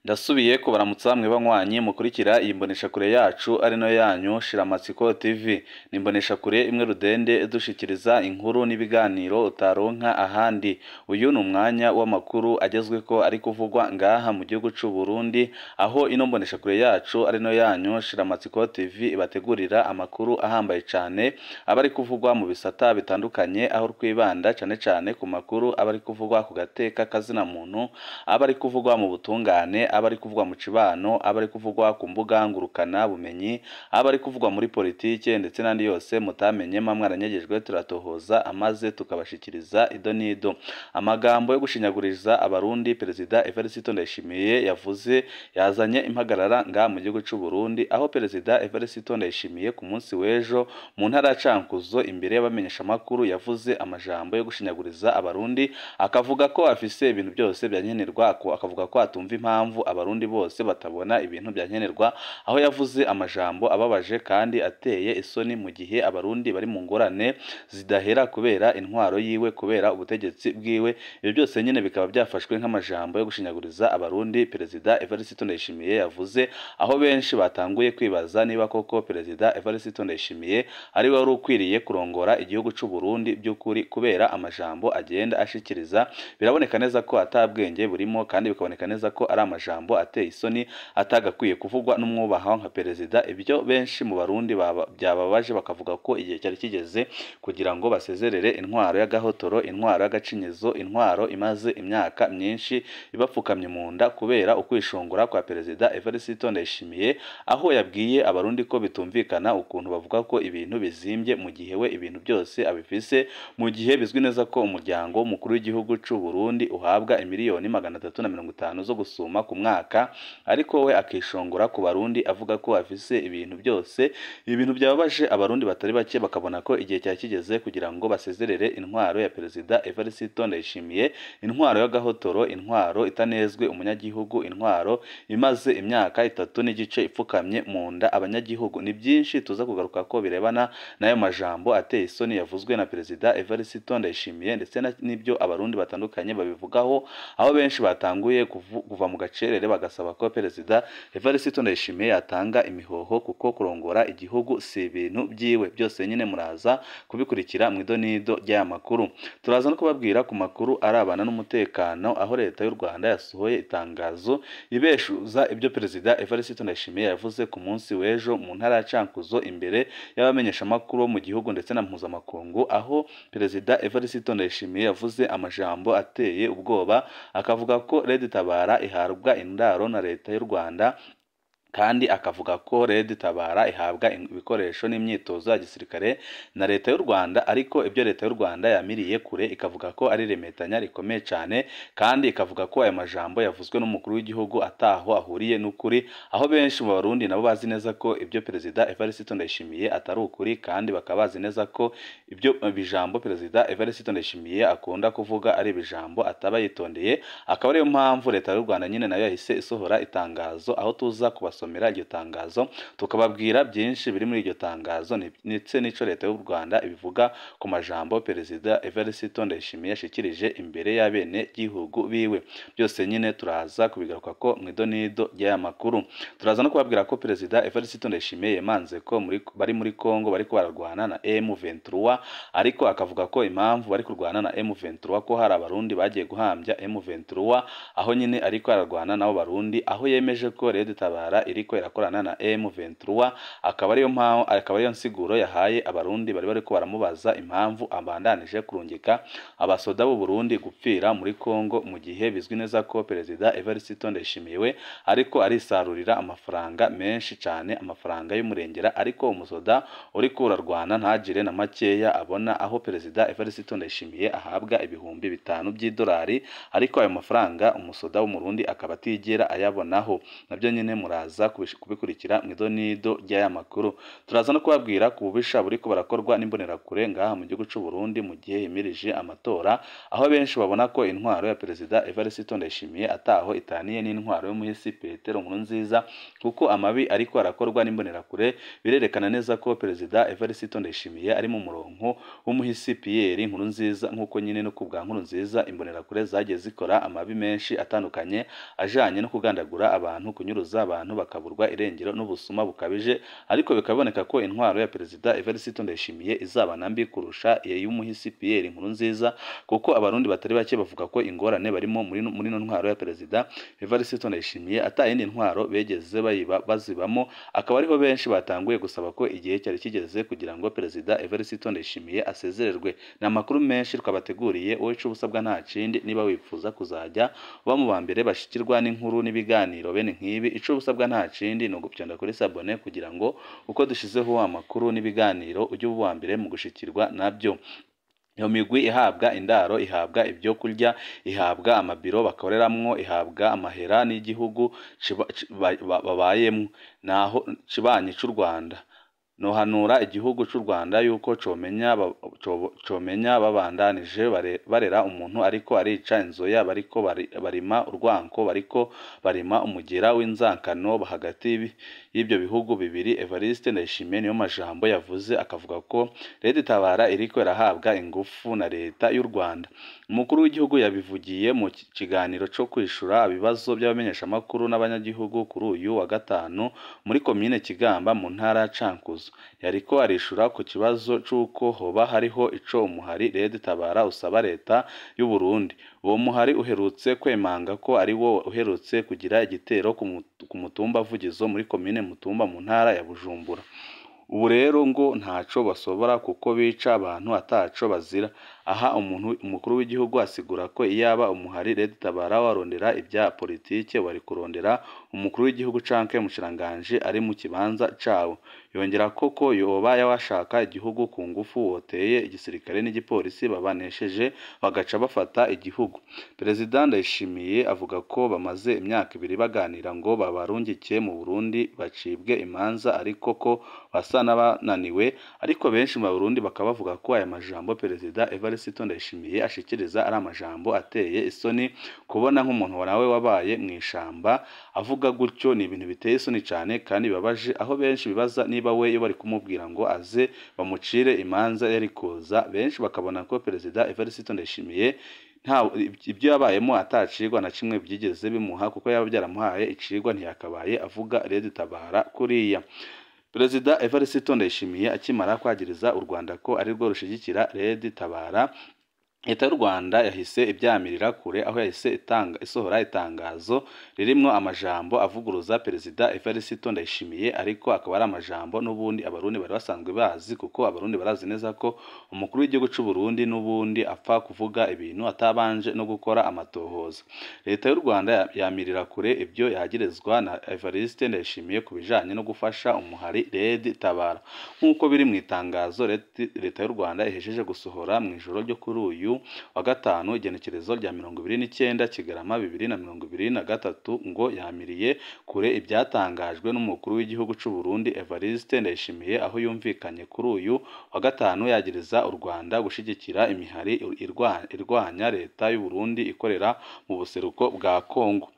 Ndasubiye kubaramutsa mwe banywanyi mukurikira iyi mboneshakure yacu ari nayo yanyu Shiramatsiko TV. Ni imboneshakure imwe rudende idushikiriza inkuru n'ibiganiro utaronka ahandi. Uyu ni umwanya w'amakuru agezweko ari kuvugwa ngaha mu gihugu c'u Burundi, aho ino mboneshakure yacu ari nayo yanyu Shiramatsiko TV ibategurira amakuru ahambaye cane aba ari kuvugwa mu bisata bitandukanye, aho twibanda cane cane ku makuru aba ari kuvugwa ku gateka kazina muntu, aba ari kuvugwa mu butungane, aba ari kuvugwa mu cibano, aba ari kuvugwa ku mbuga ngurukana bumenyi, aba ari kuvugwa muri politike ndetse n'andi yose mutamenye mwaranyegejwe, turatohoza amaze tukabashikiriza ido n'ido. Amagambo yo gushinyaguriza abarundi Perezida Evariste Ndayishimiye yavuze yazanye impagarara nga mu gihugu c'u Burundi, aho Perezida Evariste Ndayishimiye ku munsi w'ejo mu ntara ya Cankuzo imbere y'abamenyeshamakuru yavuze amajambo yo gushinyaguriza abarundi, akavuga ko afise ibintu byose byankenerwa, akavuga ko atumva impamvu abarundi bose batabona ibintu byankenerwa, aho yavuze amajambo ababaje kandi ateye isoni mu gihe abarundi bari mu ngorane zidahera kubera intwaro yiwe, kubera ubutegetsi bwiwe. Ibyo byose nyine bikaba byafashwe nk'amajambo yo gushinyaguriza abarundi Perezida Evariste Ndayishimiye yavuze, aho benshi batanguye kwibaza niba koko Perezida Evariste Ndayishimiye ari we wari ukwiriye kurongora igihugu c'u Burundi by'ukuri, kubera amajambo agenda ashikiriza biraboneka neza ko atabwenge burimo, kandi bikaboneka neza ko ari amajambo ateye isoni atagakwiye kuvugwa n'umwubaha nka perezida. Ibyo benshi mu barundi byababaje, bakavuga ko igihe cyari kigeze kugira ngo basezerere intwaro y'agahotoro, intwaro y'agacinyizo, intwaro imaze imyaka myinshi ibapfukamye mu nda kubera ukwishongora kwa Perezida Evariste Ndayishimiye, aho yabwiye abarundi ko bitumvikana ukuntu bavuga ko ibintu bizimbye mu gihe we ibintu byose abifise, mu gihe bizwi neza ko umuryango mukuru w'igihugu c'u Burundi uhabwa imiliyoni 350 zo gusuma ku mwaka, ariko we akishongora ku barundi avuga ko afise ibintu byose. Ibintu byababaje abarundi batari bake, bakabona ko igihe cyari kigeze kugira ngo basezerere intwaro ya Perezida Evariste Ndayishimiye, intwaro y'agahotoro, intwaro itanezwe umunyagihugu, intwaro imaze imyaka 3 n'igice ipfukamye mu nda abanyagihugu. Ni byinshi tuza kugaruka ko birebana n'ayo majambo ateye isoni yavuzwe na Perezida Evariste Ndayishimiye, ndetse n'ibyo abarundi batandukanye babivugaho, aho benshi batanguye kuva mu gacerere bagasaba ko Perezida Evariste Ndayishimiye yatanga imihoho, kuko kurongora igihugu si ibintu byiwe. Byose nyine muraza kubikurikira mu idonido ry'aya makuru. Turaza no kubabwira ku makuru arabana n'umutekano, aho leta y'u Rwanda yasohoye itangazo ibeshuza ibyo Perezida Evariste Ndayishimiye yavuze ku munsi w'ejo mu ntara ya Cankuzo imbere y'abamenyeshamakuru bo mu gihugu ndetse na mpuzamakungu, aho Perezida Evariste Ndayishimiye yavuze amajambo ateye ubwoba, akavuga ko Red Tabara ihabwa indaro na leta y'u Rwanda, kandi akavuga ko Red Tabara ihabwa ibikoresho n'imyitozo ya gisirikare na leta y'u Rwanda, ariko ibyo leta y'u Rwanda yamiriye kure ikavuga ko ari remetanya rikomeye cyane, kandi ikavuga ko aya majambo yavuzwe n'umukuru w'igihugu ataho ahuriye n'ukuri, aho benshi mu barundi nabo bazi neza ko ibyo Perezida Evariste Ndayishimiye atari ukuri, kandi bakaba bazi neza ko ibyo bijambo Perezida Evariste Ndayishimiye akunda kuvuga ari ibijambo ataba yitondeye. Akaba ariyo mpamvu leta y'u Rwanda nyine nayo yahise isohora itangazo, aho tuza kubasomera iryo tangazo tukababwira byinshi biri muri iryo tangazo ndetse n'ico leta y'u Rwanda ibivuga ku majambo Perezida Evariste Ndayishimiye yashikirije imbere y'abene gihugu biwe. Byose nyine turaza kubigaruka ko mu idonido ry'aya makuru. Turaza no kubabwira ko Perezida Evariste Ndayishimiye yemanze ko bari muri Kongo bariko bararwana na M23, ariko akavuga ko impamvu bari kurwana na M23 ko hari abarundi bagiye guhambya M23, aho nyine ariko ararwana nabo barundi, aho yemeje ko Red Tabara iriko irakorana na M23, akaba ariyo mpamvu, akaba ariyo nsiguro yahaye abarundi bari bariko baramubaza impamvu abandanije kurungika abasoda b'u Burundi gupfira muri Kongo, mu gihe bizwi neza ko Perezida Evariste Ndayishimiye we ariko arisarurira amafaranga menshi cyane, amafaranga y'umurengera, ariko umusoda uriko urarwana ntagire na makeya abona, aho Perezida Evariste Ndayishimiye ahabwa 5000 by'idolari, ariko ayo mafaranga umusoda w'umurundi akaba atigera ayabonaho. Nabyo nyine muraza Muraza kubikurikira mu idonido ry'aya makuru. Turaza no kubabwira ku bubisha buriko barakorwa n'imbonerakure ngaha mu gihugu c'u Burundi mu gihe himirije amatora, aho benshi babona ko intwaro ya Perezida Evariste Ndayishimiye ataho itaniye n'intwaro y'umuhisi Petero Nkurunziza, kuko amabi ariko arakorwa n'imbonerakure birerekana neza ko Perezida Evariste Ndayishimiye ari mu murongo w'umuhisi Pierre Nkurunziza, nk'uko nyine no ku bwa Nkurunziza imbonerakure zagiye zikora amabi menshi atandukanye ajanye no kugandagura abantu, kunyuruza abantu bakaburwa irengero n'ubusuma bukabije. Ariko bikaboneka ko intwaro ya Perezida Evariste Ndayishimiye izaba nambi kurusha iy'umuhisi Pierre Nkurunziza, kuko abarundi batari bake bavuga ko ingorane barimo muri ino ntwaro ya Perezida Evariste Ndayishimiye atayindi ntwaro begeze bazibamo. Akaba ariho benshi batanguye gusaba ko igihe cyari kigeze kugira ngo Perezida Evariste Ndayishimiye asezererwe. Ni amakuru menshi twabateguriye, wowe ico ubusabwa nta kindi, niba wifuza kuzajya uba mu ba mbere bashikirwa n'inkuru n'ibiganiro bene nk'ibi, ico ubusabwa nta kindi ni ugupyonda kuri sabone kugira ngo uko dushizeho amakuru n'ibiganiro ujye uba uwa mbere mu gushikirwa nabyo. Iyo migwi ihabwa indaro, ihabwa ibyo kurya, ihabwa amabiro bakoreramwo, ihabwa amahera n'igihugu babayemwo, naho cibanyi c'u Rwanda. Nohanura igihugu c'u Rwanda yuko comenya babandanije barera umuntu ariko arica inzoya, bariko barima urwanko, bariko barima umugera w'inzankano hagati y'ibyo bihugu bibiri. Evariste Ndayishimiye niyo majambo yavuze, akavuga ko Leta Tabara iriko irahabwa ingufu na leta y'u Rwanda. Umukuru w'igihugu yabivugiye mu kiganiro co kwishura ibibazo by'abamenyeshamakuru n'abanyagihugu kuri uyu wa gatanu muri komine Kigamba mu ntara ya Cankuzo. Yariko arishura ku kibazo c'uko hoba hariho ico umuhari Red Tabara usaba leta y'u Burundi. Uwo muhari uherutse kwemanga ko ari wo uherutse kugira igitero ku mutumba Vugizo muri komine Mutumba mu ntara ya Bujumbura. Ubu rero ngo ntaco basobora kuko bica abantu ataco bazira. Aha umukuru w'igihugu asigura ko iyaba umuhari Red Tabara warondera ibya politike wari kurondera umukuru w'igihugu canke umushikiranganji ari mu kibanza cawo. Yongera koko yoba yawashaka igihugu ku ngufu woteye igisirikare n'igipolisi babanesheje bagaca bafata igihugu. Perezida Ndayishimiye avuga ko bamaze imyaka ibiri baganira ngo babarungike mu Burundi bacibwe imanza, ariko ko basa n'abananiwe. Ariko benshi mu Barundi bakaba bavuga ko aya majambo Perezida Evariste Ndayishimiye ashikiriza ari amajambo ateye isoni. Kubona nk'umuntu nawe wabaye mu ishamba avuga gutyo ni ibintu biteye isoni cyane kandi bibabaje, aho benshi bibaza niba we iyo bari kumubwira ngo aze bamucire imanza yari kuza. Benshi bakabona ko Perezida Evariste Ndayishimiye nta ibyo yabayemo atacigwa na kimwe byigeze bimuha, kuko yaba byaramuhaye icigwa ntiyakabaye avuga Red Tabara kuriya. Perezida Evariste Ndayishimiye akimara kwagiriza u Rwanda ko ari rwo rushigikira Red Tabara, Leta y'u Rwanda yahise ibyamirira kure, aho yahise isohora itangazo ririmwo amajambo avuguruza Perezida Evariste Ndayishimiye, ariko akaba ari amajambo n'ubundi abarundi bari basanzwe bazi, kuko abarundi barazi neza ko umukuru w'igihugu c'u Burundi n'ubundi apfa kuvuga ibintu atabanje no gukora amatohoza. Leta y'u Rwanda yamirira kure ibyo yagirizwa na Evariste Ndayishimiye ku bijanye no gufasha umuhari Red Tabara, nk'uko biri mu itangazo Leta y'u Rwanda ihejeje gusohora mu ijoro ryo kuri uyu wa gatanu, igenekerezo rya 29 Kigarama 2023, ngo yamiriye kure ibyatangajwe n'umukuru w'igihugu c'u Burundi Evariste Ndayishimiye, aho yumvikanye kuri uyu wa gatanu yagiriza u Rwanda gushigikira imihari irwanya leta y'u Burundi ikorera mu buseruko bwa Kongo.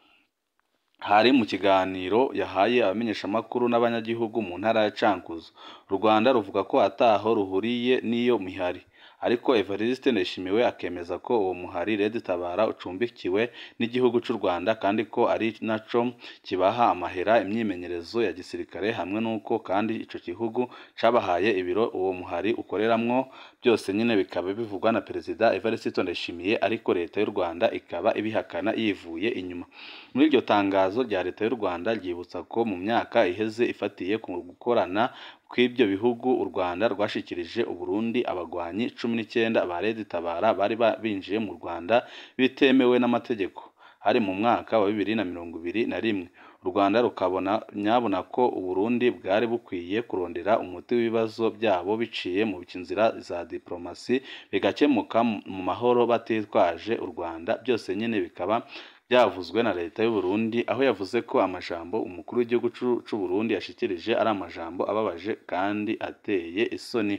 Hari mu kiganiro yahaye abamenyeshamakuru n'abanyagihugu mu ntara ya Cankuzo. U Rwanda ruvuga ko ataho ruhuriye n'iyo mihari, ariko Evariste Ndayishimiye akemeza ko uwo muhari Red Tabara ucumbikiwe n'igihugu c'u Rwanda kandi ko ari naco kibaha amahera, imyimenyerezo ya gisirikare, hamwe n'uko kandi ico gihugu cabahaye ibiro uwo muhari ukoreramwo. Byose nyine bikaba bivugwa na Perezida Evariste Ndayishimiye, ariko leta y'u Rwanda ikaba ibihakana yivuye inyuma. Muri iryo tangazo rya leta y'u Rwanda ryibutsa ko mu myaka iheze ifatiye ku gukorana kw'ibyo bihugu, u Rwanda rwashikirije u Burundi abagwanyi 19 ba Red Tabara bari binjiye mu Rwanda bitemewe n'amategeko. Hari mu mwaka wa 2021. U Rwanda rukabona nyabona ko u Burundi bwari bukwiye kurondera umuti w'ibibazo byabo biciye mu nzira za diplomasi, bigakemuka mu mahoro batitwaje u Rwanda. Byose nyine bikaba byavuzwe na leta y'u Burundi, aho yavuze ko amajambo umukuru w'igihugu c'u Burundi yashikirije ari amajambo ababaje kandi ateye isoni.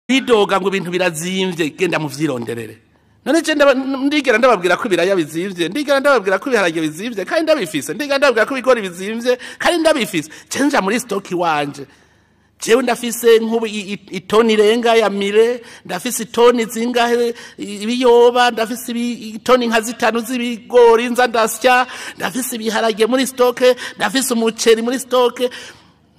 Bidoga ngo ibintu birazimvye, genda muvyironderere. None je ndigera ndababwira ko ibiraya bizimvye, ndigera ndababwira ko ibiharage bizimvye kandi ndabifise, ndigera ndababwira ko ibigori bizimvye kandi ndabifise. Je nja muri stock iwanje, jewe ndafise nk'ubu itoni irenga ya mire, ndafise itoni zingahe ibiyoba, ndafise itoni nka 5 z'ibigori nza ndasya, ndafise ibiharage muri stock, ndafise umuceri muri stock.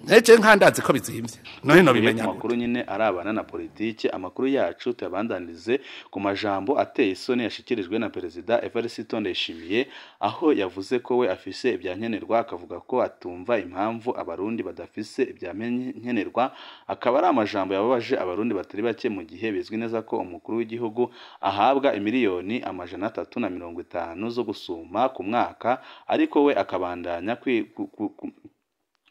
Neje nkandazi ko bizimvye none no bimenya. Amakuru nyine arabana na politike. Amakuru yacu tuyabandanirize ku majambo ateye isoni yashikirijwe na Perezida Evariste Ndayishimiye, aho yavuze ko we afise ibyankenerwa, akavuga ko atumva impamvu abarundi badafise ibyankenerwa. Akaba ari amajambo yababaje abarundi batari bake, mu gihe bizwi neza ko umukuru w'igihugu ahabwa imiliyoni 350 zo gusuma ku mwaka, ariko we akabandanya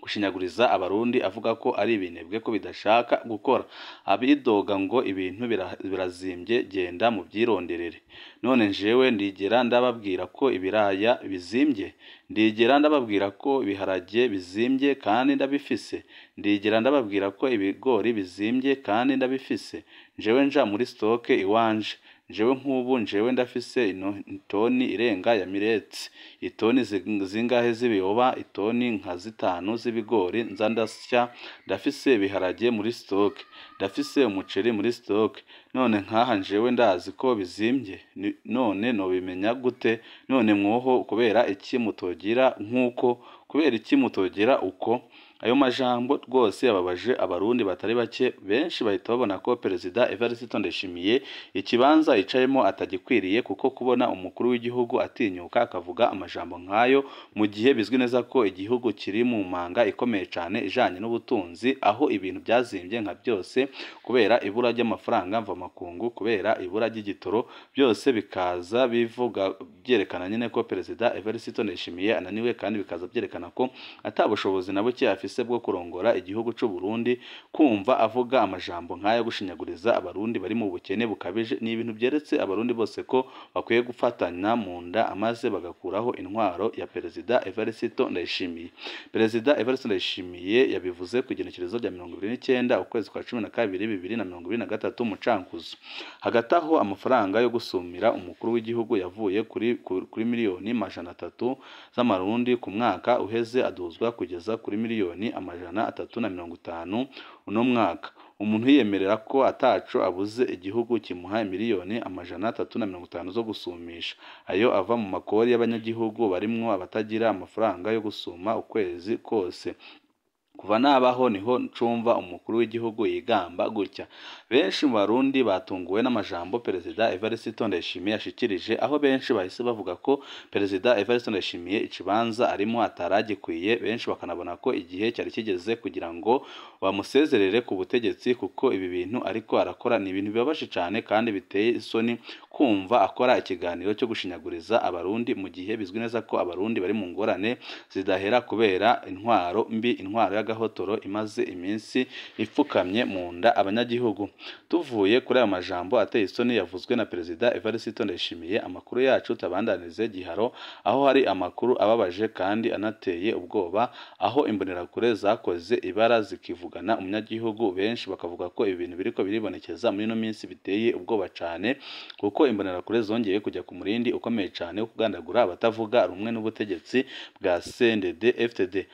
gushinyaguriza abarundi avuga ko ari ibinebwe ko bidashaka gukora. Abidoga ngo ibintu birazimbye, genda mu byironderere. None njewe ndigera ndababwira ko ibiraya bizimbye, ndigera ndababwira ko ibiharage bizimbye kandi ndabifise, ndigera ndababwira ko ibigori bizimbye kandi ndabifise. Njewe nja muri stock iwanje, njewe nk'ubu njewe ndafise itoni irenga ya mireti, itoni zingahe z'ibiyoba, itoni nka 5 z'ibigori nza ndasya, ndafise ibiharage muri stock, ndafise umuceri muri stock. None nkaha njewe ndazi ko bizimbye, none nobimenya gute? None mwoho kubera iki mutogira nk'uko, kubera iki mutogira uko? Ayo majambo rwose yababaje abarundi batari bake, benshi bahita babona ko Perezida Evariste Ndayishimiye ikibanza yicayemo atagikwiriye, kuko kubona umukuru w'igihugu atinyuka akavuga amajambo nk'ayo mu gihe bizwi neza ko igihugu kiri mu manga ikomeye cyane ijanye n'ubutunzi, aho ibintu byazimbye nka byose kubera ibura ry'amafaranga mvamakungu, kubera ibura ry'igitoro, byose bikaza bivuga byerekana nyine ko Perezida Evariste Ndayishimiye ananiwe, kandi bikaza byerekana ko atabushobozi na buke afise bwo kurongora igihugu c'u Burundi. Kumva avuga amajambo nk'ayo gushinyaguriza abarundi bari mu bukene bukabije ni ibintu byeretse abarundi bose ko bakwiye gufatanya mu nda amaze bagakuraho intwaro ya Perezida Evariste Ndayishimiye. Perezida Evariste Ndayishimiye yabivuze ku igenekerezo rya 29 ukwezi kwa 12 2023 mu Cankuzo. Hagati aho amafaranga yo gusumira umukuru w'igihugu yavuye kuri miliyoni 300 z'amarundi ku mwaka uheze aduzwa kugeza kuri miliyoni 350 uno mwaka. Umuntu yiyemerera ko ataco abuze igihugu kimuha miliyoni 350 zo gusumisha, ayo ava mu makori y'abanyagihugu barimwo abatagira amafaranga yo gusuma ukwezi kose. Kuva nabaho niho ncumva umukuru w'igihugu yigamba gutya. Benshi mu barundi batunguwe n'amajambo Perezida Evariste Ndayishimiye yashikirije, aho benshi bahise bavuga ko Perezida Evariste Ndayishimiye ikibanza arimo ataragikwiye. Benshi bakanabona ko igihe cyari kigeze kugira ngo bamusezerere ku butegetsi, kuko ibi bintu ariko arakora ni ibintu bibabaje cyane kandi biteye isoni kumva akora ikiganiro cyo gushinyaguriza abarundi mu gihe bizwi neza ko abarundi bari mu ngorane zidahera kubera intwaro mbi, intwaro y'agahotoro imaze iminsi ipfukamye mu nda abanyagihugu. Tuvuye kuri ayo majambo ateye isoni yavuzwe na Perezida Evariste Ndayishimiye, amakuru yacu tabandanize Giharo, aho hari amakuru ababaje kandi anateye ubwoba, aho imbonerakure zakoze ibara zikivugana umunyagihugu. Benshi bakavuga ko ibi bintu biriko biribonekeza muri ino minsi biteye ubwoba cyane, kuko imbonerakure zongeye kujya ku murindi ukomeye cyane wo kugandagura abatavuga rumwe n'ubutegetsi bwa CNDD-FDD.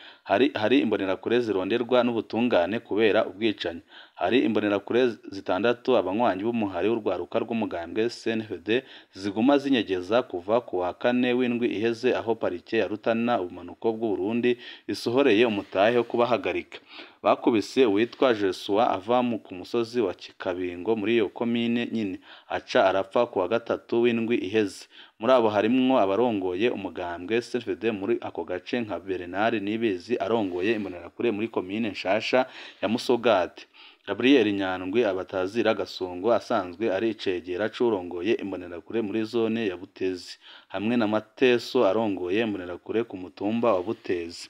Hari imbonerakure zironderwa n'ubutungane kubera ubwicanyi. Hari imbonerakure 6 abanywanyi b'umuhari w'urwaruka rw'umugambwe CNFD ziguma zinyegeza kuva ku wa kane w'indwi iheze, aho parike ya Rutana ubumanuko bw'u Burundi isohoreye umutahe wo kubahagarika. Bakubise uwitwa Joshua ava ku musozi wa Kikabingo muri iyo komine nyine, aca arapfa ku wa gatatu w'indwi iheze. Muri abo harimwo abarongoye umugambwe CNFD muri ako gace nka Bernard Nibizi arongoye imbonerakure muri komine Nshasha ya Musogati, Gabriel Nyandwi abatazira Gasongo asanzwe ari icegera c'urongoye imbonerakure muri zone ya Butezi, hamwe na Mateso arongoye imbonerakure ku mutumba wa Butezi.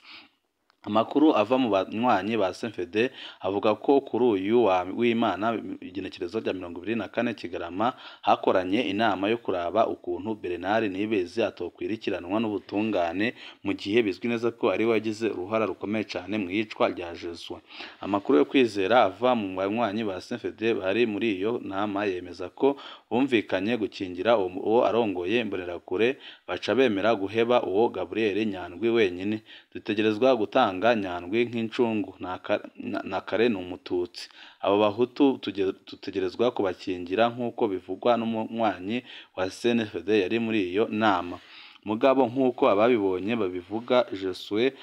Amakuru ava mu banywanyi ba CNFD avuga ko kuri uyu w'Imana igenekerezo rya 24 Kigarama hakoranye inama yo kuraba ukuntu Bernard Niyibizi atokwirikiranwa n'ubutungane mu gihe bizwi neza ko ari we wagize uruhara rukomeye cyane mu iyicwa rya Josue. Amakuru yo kwizera ava mu banywanyi ba CNFD bari muri iyo nama yemeza ko bumvikanye gukingira uwo arongoye Imbonerakure, baca bemera guheba uwo Gabriel Nyandwi wenyine. Dutegerezwa gutanga Nyandwi nk'incungu na kare ni umututsi. Abo bahutu dutegerezwa kubakingira nk'uko bivugwa n'umunywanyi wa CNFD yari muri iyo nama. Mugabo nk'uko ababibonye babivuga, Josue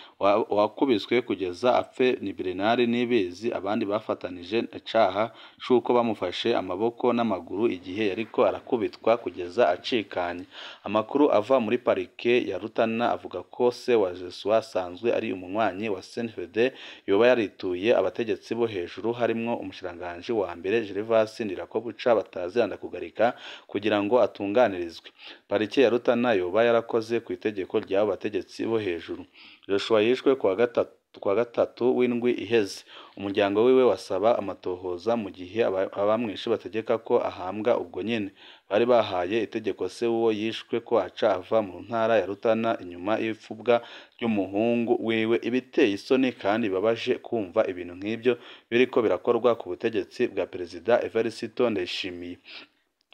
wakubiswe kugeza apfe ni Bernard Niyibizi, abandi bafatanije icaha c'uko bamufashe amaboko n'amaguru igihe yariko arakubitwa kugeza acikanye. Amakuru ava muri parike ya Rutana avuga ko se wa Josue asanzwe ari umunywanyi wa CNFD yoba yarituye abategetsi bo hejuru harimwo umushikiranganji wa mbere Gervas Ndirakobuca bataziranda kugarika kugira ngo atunganirizwe. Parike ya Rutana yoba yarakoze ku itegeko ry'abo bategetsi bo hejuru. Joshua yishwe kuwa gatatu w'indwi iheze. Umuryango wiwe wasaba amatohoza mu gihe abamwishe bategeka ko ahambwa ubwo nyene. Bari bahaye itegeko se w'uwo yishwe ko aca ava mu ntara ya Rutana inyuma y'ipfubwa ry'umuhungu wiwe. Ibiteye isoni kandi bibabaje kumva ibintu nk'ibyo biriko birakorwa ku butegetsi bwa Perezida Evariste Ndayishimiye.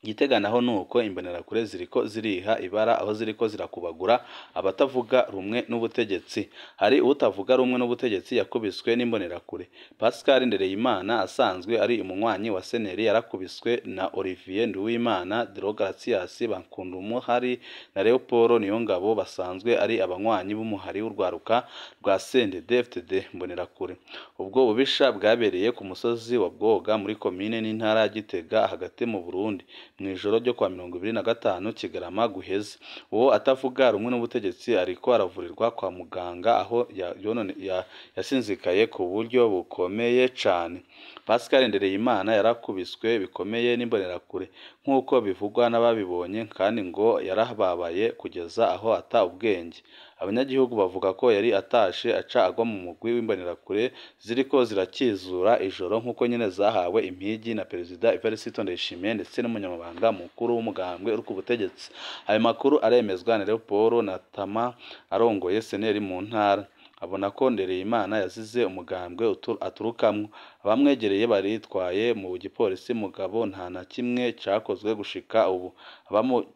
Igitega naho nuko Imbonerakure ziriko ziriha ibara aho ziriko zirakubagura abatavuga rumwe n'ubutegetsi. Hari utavuga rumwe n'ubutegetsi yakubiswe n'Imbonerakure. Pascal Ndereyimana asanzwe ari umunywanyi wa Seneri yarakubiswe na Olivier Nduwimana, Deogratias Bankundumuhari na Leopold Niyongabo basanzwe ari abanywanyi b'umuhari w'urwaruka rwa CNDD-FDD Imbonerakure. Ubwo bubisha bwabereye ku musozi wa Bwoga muri komine n'intara ya Gitega hagati mu Burundi mu ijoro ryo kwa 25 Kigarama guheze. Uwo atavuga rumwe n'ubutegetsi ariko aravurirwa kwa muganga aho yasinzikaye ku buryo bukomeye cane. Pascal Ndereyimana yarakubiswe bikomeye n'Imbonerakure nk'uko bivugwa n'ababibonye, kandi ngo yarababaye kugeza aho ata ubwenge. Abanyagihugu bavuga ko yari atashe aca agwa mu mugwi w'Imbonerakure ziriko zirakizura ijoro nk'uko nyene zahawe impigi na Perezida Evariste Ndayishimiye ndetse n'umunyamabanga mukuru w'umugambwe uri ku butegetsi. Ayo makuru aremezwa na Leopold Natama arongoye Seneri mu ntara. Abona ko Ndereyimana yazize umugambwe aturukamwo. Abamwegereye baritwaye mu gipolisi, mugabo nta na kimwe cakozwe gushika ubu.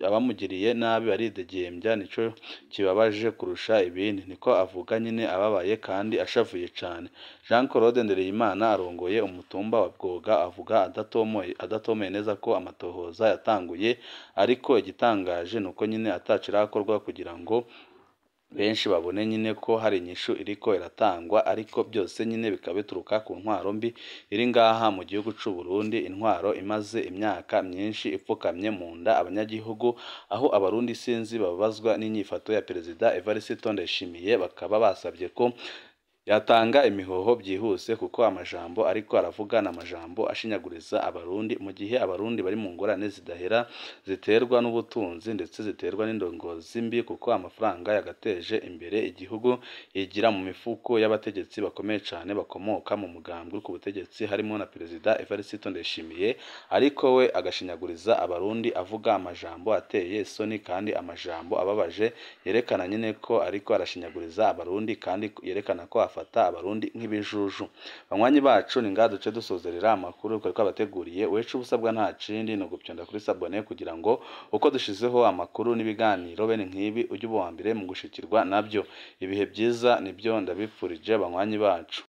Abamugiriye nabi baridegembya, nico kibabaje kurusha ibindi, niko avuga nyine ababaye kandi ashavuye cane. Jean Claude Ndereyimana arongoye umutumba wa Bwoga avuga adatomeye neza ko amatohoza yatanguye, ariko igitangaje nuko nyine atacirakorwa kugira ngo benshi babone nyine ko hari inyishu iriko iratangwa, ariko byose nyine bikaba bituruka ku ntwaro mbi iri ngaha mu gihugu c'u Burundi, intwaro imaze imyaka myinshi ipfukamye mu nda abanyagihugu, aho abarundi sinzi babazwa n'inyifato ya Perezida Evariste Ndayishimiye, bakaba basabye ko yatanga imihoho byihuse kuko amajambo ariko aravuga n'amajambo ashinyaguriza abarundi, mu gihe abarundi bari mu ngorane zidahera ziterwa n'ubutunzi ndetse ziterwa n'indongozi mbi, kuko amafaranga yagateje imbere igihugu yigira mu mifuko y'abategetsi bakomeye cyane bakomoka mu mugambwe ku butegetsi harimo na Perezida Evariste Ndayishimiye, ariko we agashinyaguriza abarundi avuga amajambo ateye isoni kandi amajambo ababaje, yerekana nyine ko ariko arashinyaguriza abarundi kandi yerekana ko afata abarundi nk'ibijuju. Banywanyi bacu ni ngaha duce dusozerera amakuru twari twabateguriye. Wecu ubusabwa nta kindi ni ugupyonda kuri sabone kugira ngo uko dushizeho amakuru n'ibiganiro bene nk'ibi ujye uba uwa mbere mu gushikirwa nabyo. Ibihe byiza nibyo ndabipfurije banywanyi bacu.